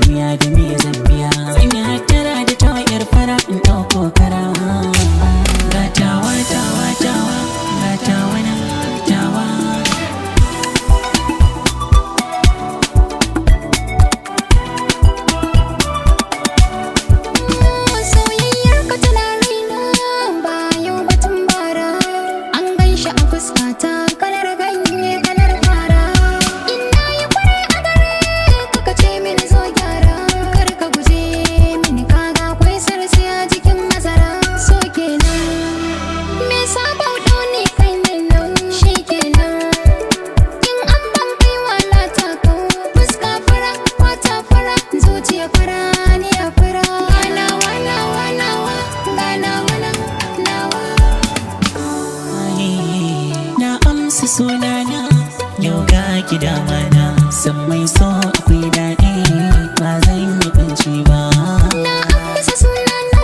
wuya da me zan biya. Zan yi hattara da tawayar fara in ɗauko kara. Ga tawa tawa tawa, ga tawa na tawa. Soyayyar ka tana raina ba yau batun bara. An gan shi a fuskata kalar ganye kalar fara. Ina yi kwarai a gare ka ka ce mini zo gyara. Kar ka guje mini kaga akwai sarsi a jikin masara. So kenan me sabau ne kai nan nan shi kenan. In an ban kai wala ta kau fuska fara fata fara zuciya fara ni a fara. Nawa nawa nawa ga nawa nan nawa. Na amsa sunana yau ga ki damana, san mai so akwai daɗi ba zan yi kunci ba. Na amsa sunana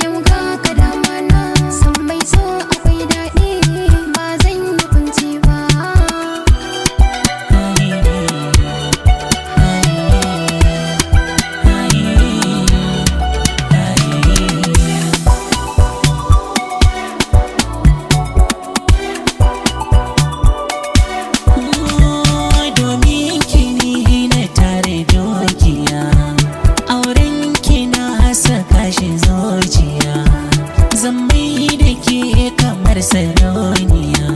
yau ga ka damana, san mai so akwai daɗi ba zan yi kunci ba. Domin ki ni na tare dukiya, auren ki na saka shi zuciya, zan mai da ke kamar sarauniya,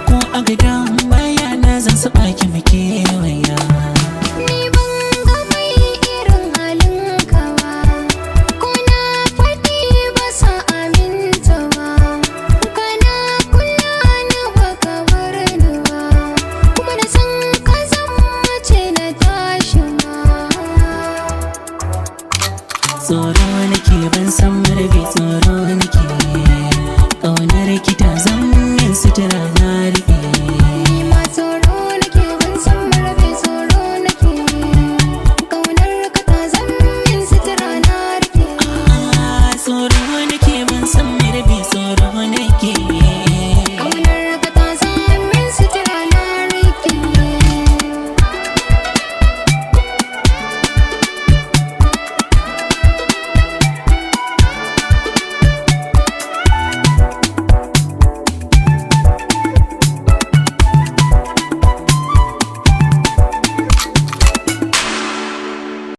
ko a gidan baya na zan saba ki mu kewaya. Ni ban ga mai irin halin ka ba, ko na faɗi ba sa aminta ba. Kana kula ni ba ka bar ni ba, kuma na san ka zama mace na tashi ma. Tsoro nake ban san murfi tsoro.